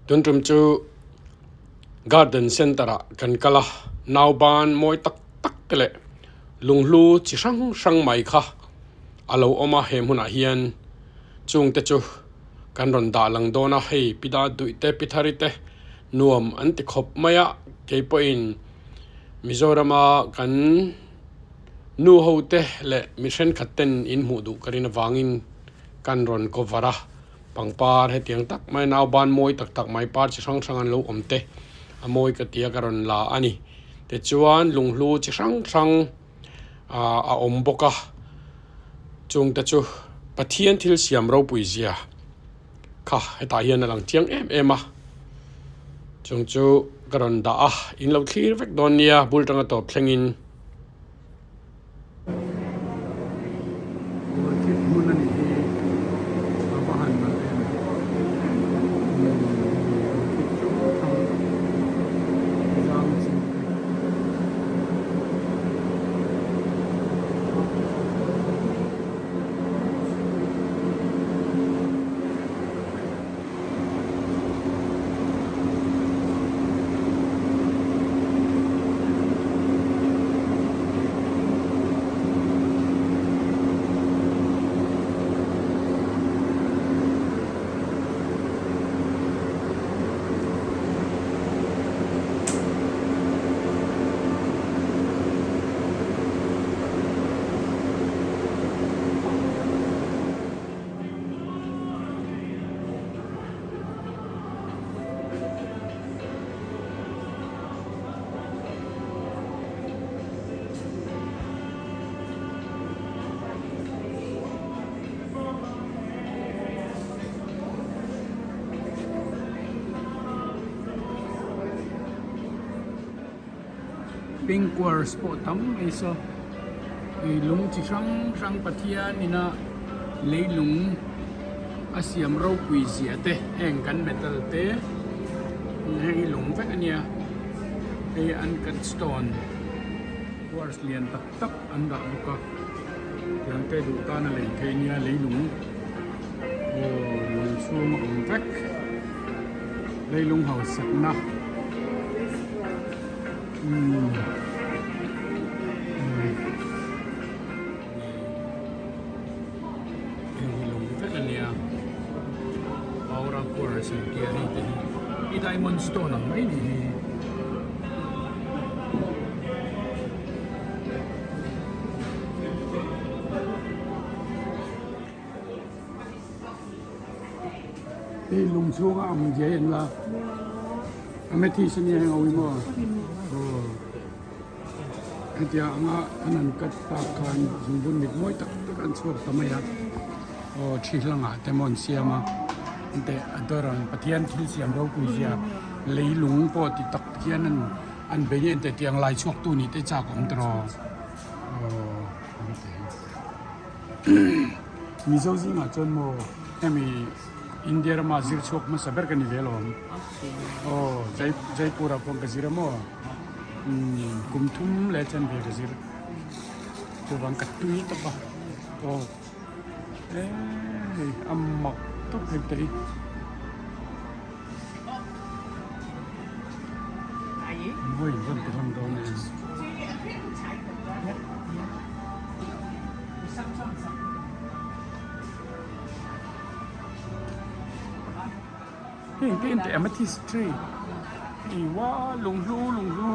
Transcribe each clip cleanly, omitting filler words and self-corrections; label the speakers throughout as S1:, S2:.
S1: Tun tum chu garden centre ah kan kal a nauban mawi tak tak te leh lunghlu chi hrang hrang mai kha a lo awm a he hmunah hian chung te chu kan rawn dah lang dawn a hei pi da duih te pi thari te nuam an ti khawp mai a keipawhin Mizorama kan nu ho te leh mi thenkhat ten in hmuh duh ka rin avangin kan rawn cover a. Pangpar hetiang tak mai nauban mawi tak tak mai par chi hrang hrang an lo awm te a mawi ka tia ka rawn la a ni. Tichuan lunghlu chi hrang hrang ah a awm bawk a chung te chu Pathian thil siam ropui zia kha hetah hian a lang chiang em em a chung chu ka rawn dah a in lo thlir vek dawn nia bul tanga tawp thlengin.
S2: Orchid hmun a nih hi a va han nalh em orchid hrang hrang zam chi te. Pink quartz pawh tam mai saw ih lung chi hrang hrang Pathian ina leilung a siam ropui zia te heng kan metal te heng hi lung vek a nia hei uncut stone quartz lian tak tak an dah bawk a tiang te duh tan a lei theih a nia leilung aw lung chhung a awm vek leilung hausakna umm.
S1: Hei hi lung vek a nia aura quartz an tih a hei te hi i diamond stone ang mai ni hi.
S2: Hei lung chhunga ang zia hi an la amethyst a nia heng awih maw aw. Hetia anga an han cut tak khan zungbun mit mawi tak tak an chhuak ta mai a aw thi hlangah te maw an siam a enteh a dawr ang Pathian thil siam ropui zia leilung pawh ti tak hian an an bei a enteh tiang lai chhuak tu nih te chak awm tawh aw Mizo zingah chuan maw hemi India rama zir chhuak hmasa ber ka ni ve alawm aw Jaipur ah pawh ka zir a maw. Kum thum leh chen ve ka zir chuvang ka tui tawp a aw hei a mak tawp hei te hi. Mawi in rawn ti hlawm dawn em. Heng te in teh amethyst tree i wa lunghlu lunghlu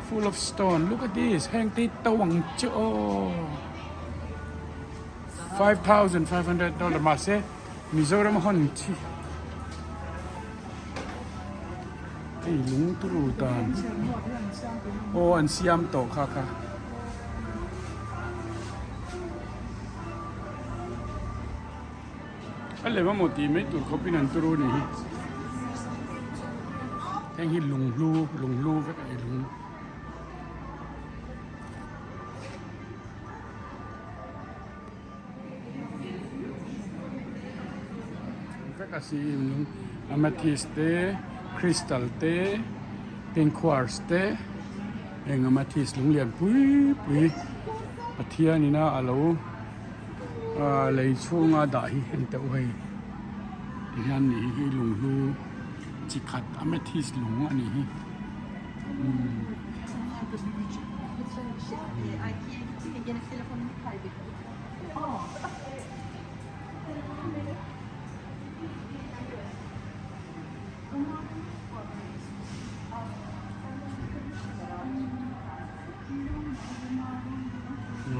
S2: full of stone look at this heng te to ang chu aw 5500 dollar mahse Mizoram hawn chi hei lung turu tan aw an siam tawh kha kha. A lem amaw tih mai tur khawpin an turu ni hi. Heng hi lunghlu lunghlu vek a ni lung. Vek a si in lung amethyst te crystal te pink quartz te heng amethyst lung lian pui pui Pathian ina a lo. Lei chhunga dah hi en teuh hei tihian nih hi lunghlu. chi khat amethyst lung a nih hi.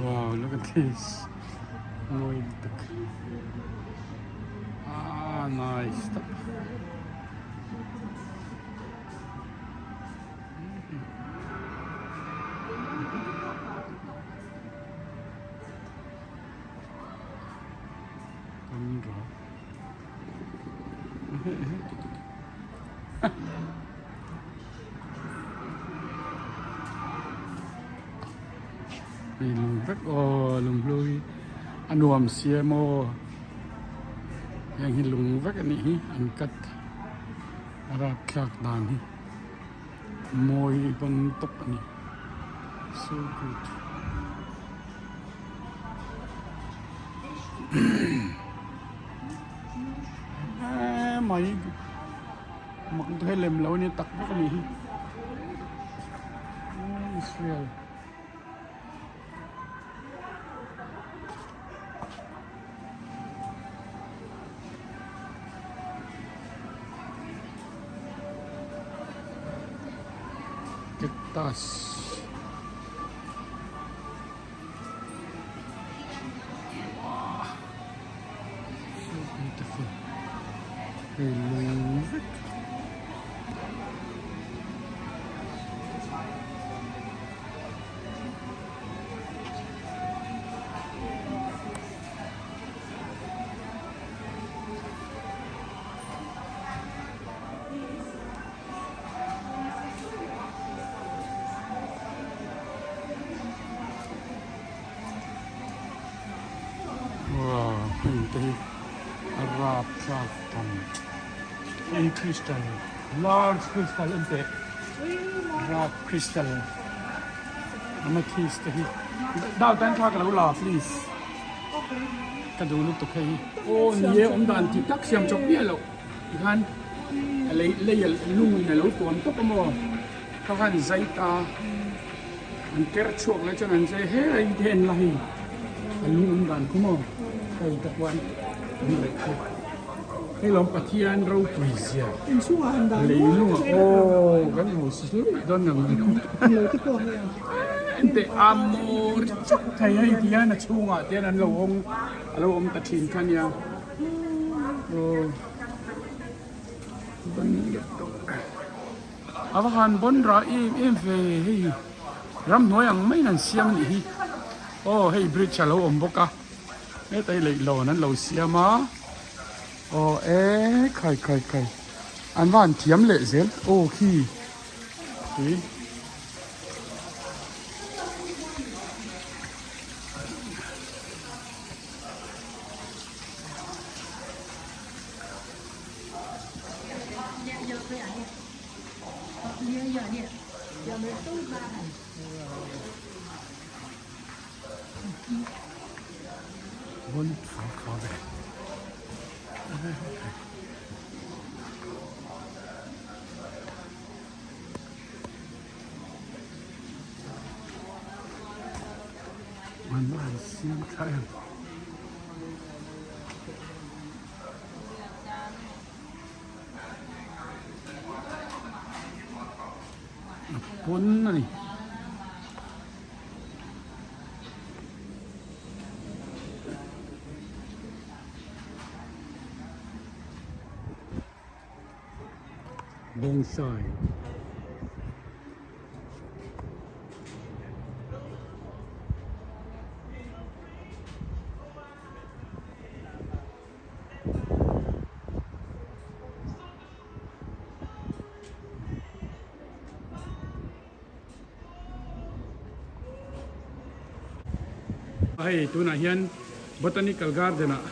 S2: Wow, look at this. Mawi tak. Ah, nice tak. Hei lung vek aw lung hlu hi a nuam sia maw heng hi lung vek a nih hi an cut a rapthlak dan hi mawi pawn tawp a ni so good. Mai mak hei lem lo a nia tak vek a nih hi Israel. Cactus. Wow. So beautiful. Hei lung vek. Wow heng te hi a rapthlak tham hei crystal large crystal an teh rock crystal amethyst te hi dal tan thla ka lo la please ka duh lutuk hei hi aw ni e awm dan tih tak siam chawp miah loh tikhan a lei lei a lungin a lo tuam tawp a maw kha khan zai ta an ker chhuak leh chuan an zai helai te en la hei a lung awm dan khu maw hei te khuan an leh khu hei lawm Pathian ropui zia lei lungah aw kan hmu si hluih dawn ang enteh a mawi chauh thei hei ti hian a chhungah te hian an lo awm a lo awm ta thin kha nia. A va han bawn rah em em ve hei ramhnuai ang maiin an siam anih hi aw hei bridge a lo awm bawk a heta hi leihlawn an lo siam a aw e khai khai khai an va han thiam leh zel aw khi tui. Bon tha kha ve. An an siam tha em. A pawn a ni. Bonsai. Hei tunah hian botanical garden ah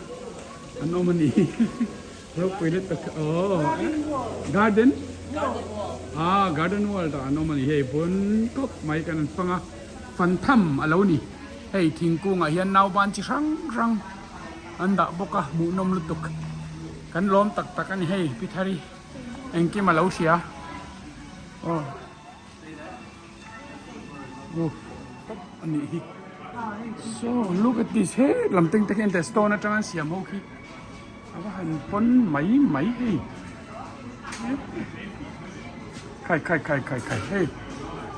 S2: an awm a ni ropui let tak aw garden ah garden world ah an awm a ni hei bun kawp mai kan an fang a fan tham a lo ni hei thingkung ah hian nauban chi hrang hrang an dah bawk a hmuhnawm lutuk kan lawm tak tak a ni hei pi thari. Engkim a lo hria. Aw. Aw tawp a nih hi. So look at this he lam teng te khi ente stone atanga an siam ho khi a va han pawn mai mai hei. Khai khai khai khai khai hei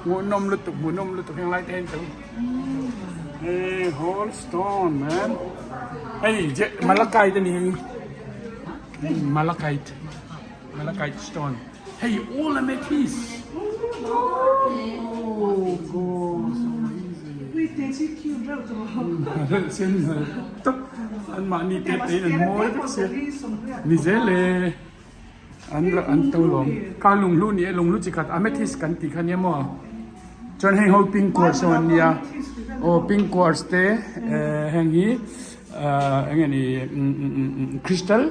S2: hmuhnawm lutuk hmuhnawm lutuk heng lai te hian ka hei whole stone man hei je malakite a ni hei malakite malakite stone hei all amethyst oh god so amazing sen tawp an mahni te te in an mawi vek sia ni zel e. An an to lawm. Kha lunghlu ni e, lunghlu chi khat amethyst kan tih kha nia maw? Chuan heng ho pink quartz ho an nia. Aw pink quartz te eh heng hi ah eng nge ni umm crystal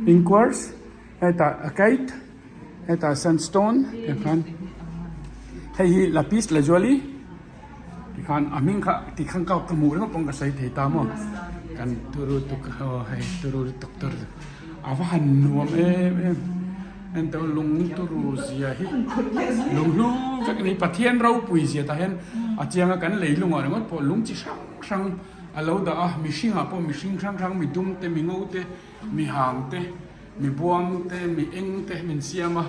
S2: pink quartz hetah agate hetah sandstone tiang khan hei hi lapis lazuli tikhan a hming kha tikhan ka ka hmuh ringawt pawn ka sawi thei ta maw kan turu tuk aw hei turu lutuk tur a va han nuam em em ento lung turu zia hi lung hlu vek a ni Pathian ropui zia tah hian a chiang a kan lei lungah ringawt pawh lung chi hrang hrang a lo dah a mihring ah pawh mihring hrang hrang mi dum te mi ngo te mi hang te mi buang te mi eng te min siam a.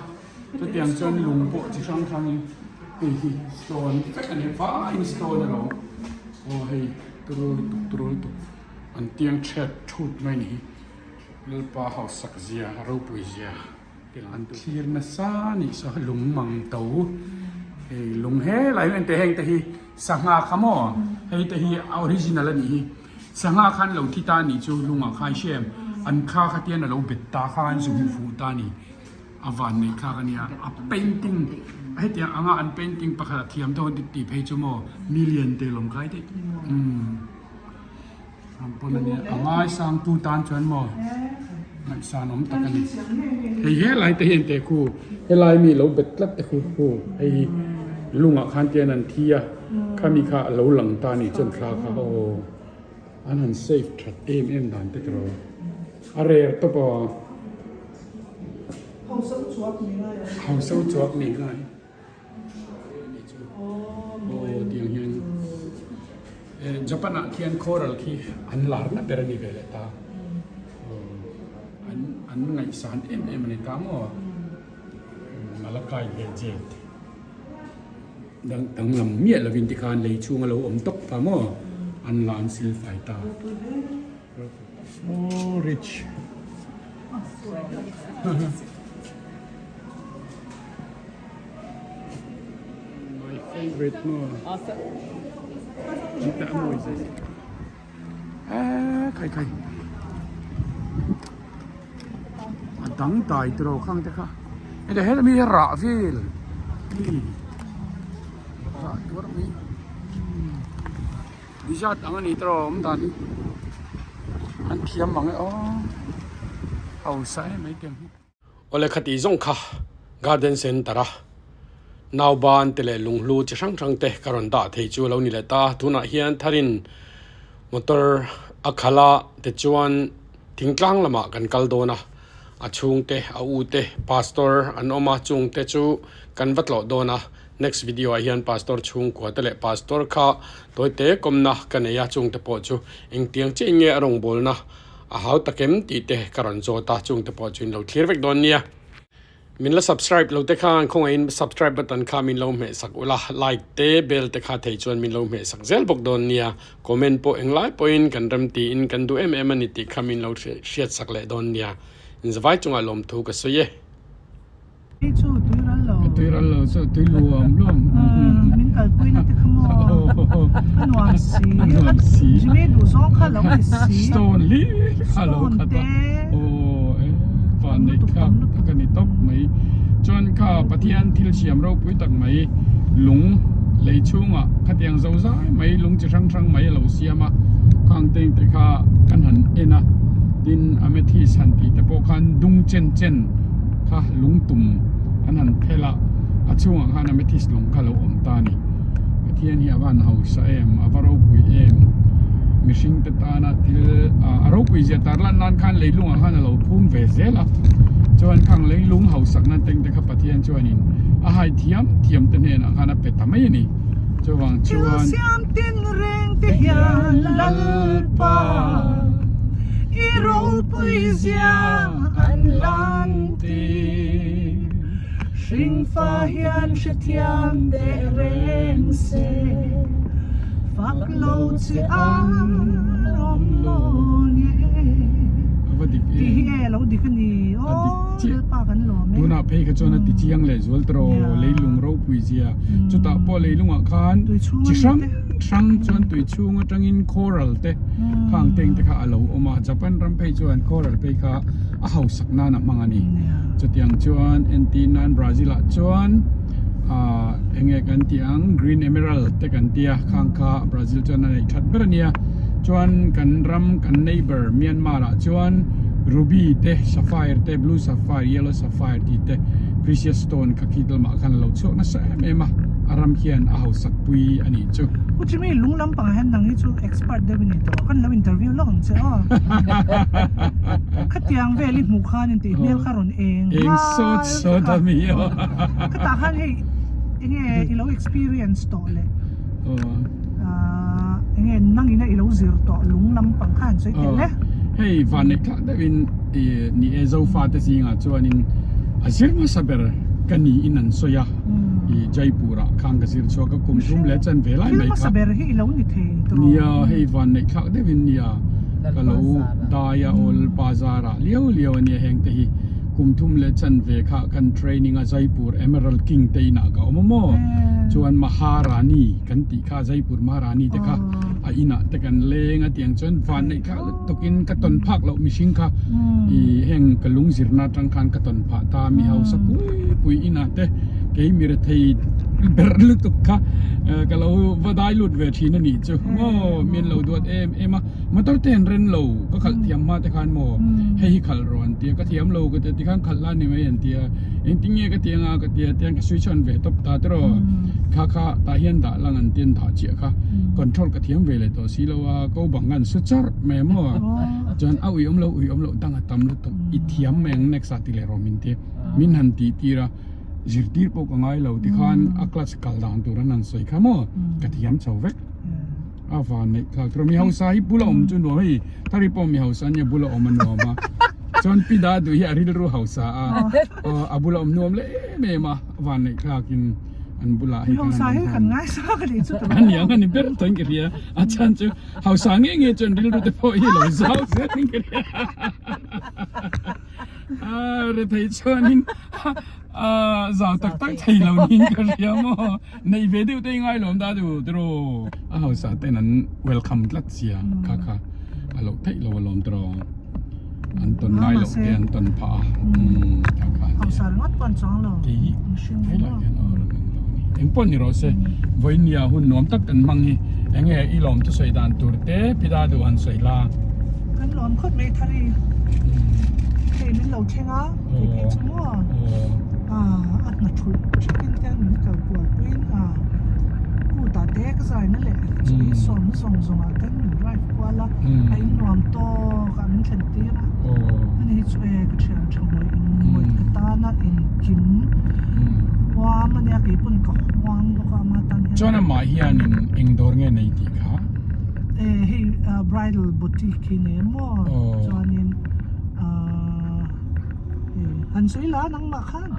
S2: Chutiang chuan lung pawh chi hrang hrangin hei hi stone vek a ni vaiin stone alawm aw hei turu lutuk turu lutuk an tiang chhiat thut mai a ni hi Lalpa hausak zia ropui zia an thlir nasa a nih saw lung mang to hei lung helai hian ente heng te hi sangha kha maw hei te hi a original a nih hi sangha khan lo thi ta a nih chu lungah khan hriam an kha kha tian a lo bet ta kha an zu hmu fuh ta a ni. A van neih thlak a nia, a painting hetiang anga an painting pakhat a thiam dawn tih tih phei chu maw million te lawm kai daih umm ang pawn a nia a ngaisang tu tan chuan maw ngaihsan awm tak a ni hei helai te hian teh khu helai mi lo bet tlat te khu khu hei hi lungah khan tian an thi a khami kha a lo lang ta a nih chuan thla kha aw an han save that em em dan te ka rawh a rel tawp aw. Hausa chuak ni ngai aw tiang hian Japan ah khian coral khi an lar na ber a ni ve leh ta an an ngaihsan em em a ni ta maw Malakai leh Jade dang danglam miah lovin tikhan lei chhung a lo awm tawp ta maw an la an silfai ta. So rich. My favorite mo. Kita mo isa. Eh, kai kai. A dang dai tro khang te kha. Ene he mi ra vel. Ra tur mi. Dessert ang a ni tawh awm dan hi an thiam ang e aw hausa em mai te ang hi. Awle khati zawng kha garden center a nauban te leh lunghlu chi hrang hrang te ka rawn dah thei chu a lo ni leh ta tunah hian tharin motor a khalh a tichuan thingtlang lamah kan kal dawn a a chhungte a u te pastor an awm a chungte chu kan va tlawh dawn a. Next video ah hian Pastor chhungkua te leh Pastor kha tawite kawmna ka nei a, chungte pawh chu engtiang chiah in nge a rawngbawlna a hau tak em tih te ka rawn zawt a, chungte pawh chu in lo thlir vek dawn nia. Min la subscribe lo te khan khawngaihin subscribe button kha min lo hmeh sak ula, like te bell te kha thei chuan min lo hmeh sak zel bawk dawn nia, comment pawh englai pawhin kan rem tiin kan duh em em a ni tih kha min lo hriat sak leh dawn nia. Inzavai chungah lawmthu ka sawi e.
S3: Hei chu tui ral lo.
S2: Tui ral lo chu tui luam luam.
S3: Min kalpui na te kha maw. A nuam si.
S2: A nuam si.
S3: Jimmy duh zawng kha lo ni si.
S2: Stone li kha lo khat a. Aw e van neih thlak tak a ni tawp mai. Chuan kha Pathian thil siam ropui tak mai lung lei chhungah khatiang zo zai mai lung chi hrang hrang mai a lo siam a. Khang teng te kha kan han en a. Tin amethyst han tih te pawh khan dung chen chen. kha lungtum an han phel a, a chhungah khan amethyst lung kha a lo awm ta a ni. Pathian hi a va han hausa em, a va ropui em, mihring te tana thil ah a ropui zia tar lan nan khan leilungah khan a lo phum ve zel a, chuan khang leilung hausak nan teng te kha. Pathian chuanin a hai thiam thiam te hnenah khan a pe ta mai a ni. Chuvang
S3: Thil
S2: chuan.
S3: siam tin reng te hian Lalpa i ropui zia an lan tir. Hringfa hian hrethiam teh reng se, fak lo che an awm lo nge.
S2: A va dik em.
S3: Tih hi e lo dik a ni.
S2: A dik chiah.
S3: Lalpa kan lawm e.
S2: Tunah phei kha chuan a ti chiang leh zual tawh leilung ropui zia. Chutah pawh leilungah khan chi hrang hrang chuan tui chhung atangin coral te khang teng te kha a lo awm a. Japan ram phei chuan coral phei kha a hausak nan a hmang a ni. Chutiang chuan entir nan Brazil ah chuan ah enge kan tih ang green emerald te kan tia khang kha Brazil chuan a neih that ber a nia. Chuan kan ram kan neighbour Myanmar ah chuan ruby te sapphire te blue sapphire yellow sapphire tih te precious stone kha khi lamah khan a lo chhuak nasa em em a a ram hian a hausak pui a nih chu.
S3: Pu Jimmy lung lampangah hian nang hi chu expert deuh i ni tawh a kan lo interview lawk ang che aw. Khatiang vel i hmuh khan intih hmel kha rawn eng
S2: Eng sawt sawt a mi aw.
S3: Khatah khan hei enge i lo experience tawh le ahh enge nangina i lo zir tawh lung lampang kha han sawi tel e.
S2: Hei vanneih thlak deuhin ni e Zofa te zingah chuanin a zir hmasa ber ka niin an sawi a i Jaipur ah khan ka zir chhuak a kum thum leh chan ve lai mai kha.
S3: Thil hmasa ber hi i lo ni thei tawh.
S2: Nia hei vanneih thlak deuhin nia. Ka lo dai a awl bazar ah liau liau a nia heng te hi kum thum leh chanve kha kan training a Jaipur Emerald King te inah ka awm a maw chuan Maharani kan tih kha Jaipur Maharani te kha a inah te kan leng a tiang chuan van neih thla lutuk in ka tawn phak loh mihring kha ih heng ka lung zirna atang khan ka tawn phah ta mi hausa pui pui inah te kei mi rethei ber lutuk kha ka lo va dai lut ve thin a nih chu maw min lo duat em em a motor te an ren lo ka khalh thiam hma te khan maw hei hi khalh rawh an tia ka thiam lo ka tia tikhan khalh la ni mai an tia engtin nge ka tia anga ka tia tiang ka switch on ve tawp ta tiraw kha kha tah hian dah lang an tia an dah chiah kha control ka thiam ve leh tawh si lo a ko bang an su chawrh mai maw chuan a ui awm lo ui awm loh dang a tam lutuk i thiam mai ang next ah ti leh rawh min tia min han tih tir a zirtir pawh ka ngai lo tikhan a clutch kal dan tur an han sawi kha maw ka thiam chho vek. A van neih thlak tur a mi hausa hi bula awm chu nuam hei thari pawh mi hausa ania bula awm a nuam a chuan pi da duh hi a rilru hausa a a bula awm nuam leh em em a van neih thlak in an bulah hei
S3: Mi hausa hi kan ngaisa ka nih chu
S2: a niang a ni ber chuan ka hria a chhan chu hausa nge nge chuan rilru te pawh hi lo zau zel in ka hria a rethei chuanin a zau tak tak thei lo niin ka hria maw. Nei ve deuh te i ngai lawm da du tiraw. A hausa ten an welcome tlat sia kha kha a loh theih lo alawm tiraw. An tawn ngai loh te an tawn phah a kha kha a nia.
S3: Hausa ringawt pawh an chuang lo.
S2: Kei hi hei lah hian aw rawn ang lo a ni. Engpawh ni rawh se vawinia hun nuam tak kan hmang hi enge i lawm chu sawi dan tur te pi da duh han sawi la.
S3: Kan lawm khawp mai Thari. Hei min lo thleng a. Kei phei chu maw a hna thulh thekin te min kal kual puiin a kutah te ka zai na leh chawi sawmna zawng zawngah ten min drive kual a a in nuam tawk a min thlen tir a ani hi chu e ka thian tha ngawih in ngawih ka tana engkim huam ania kei pawn ka huam bawk a ama tan hian
S2: Chuan amah hianin eng dawr nge nei tih kha?
S3: E hei bridal boutique hi nei maw chuanin ahh Han sawi la nangmah khan.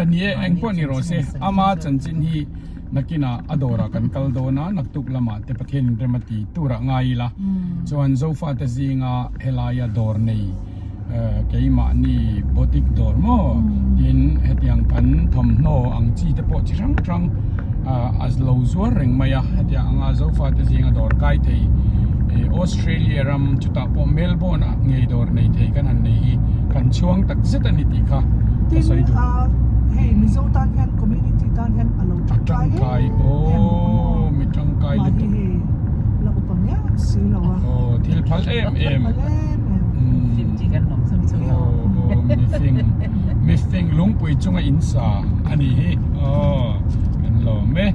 S2: A ni e, eng pawh ni rawh se, ama chanchin hi nakinah a dawrah kan kal dawn a, naktuk lamah te Pathian in rem a ti turah ngai ila. Chuan Zofate zinga helaia dawr nei keimahni boutique dawr maw tin hetiang kan thawmhnaw ang chi te pawh chi hrang hrang a lo zuar reng mai a, hetiang anga Zofate zinga dawr kai thei Australia ram chutah pawh Melbourne ah ngei dawr nei thei kan han nei hi kan chhuang tak zet a ni tih kha ka sawi duh.
S3: Tin, hei Mizo tan hian community tan hian a lo tangkai em em bawk a maw?
S2: Aw mi tangkai lutuk.
S3: Mahni hei la upa miah si lo a.
S2: Aw thil phal em em.
S3: Thil phal em em.
S4: Fifty kan lawm chang chu.
S2: Aw aw mi fing mi fing lungpui chunga in sa a ni hi aw kan lawm e.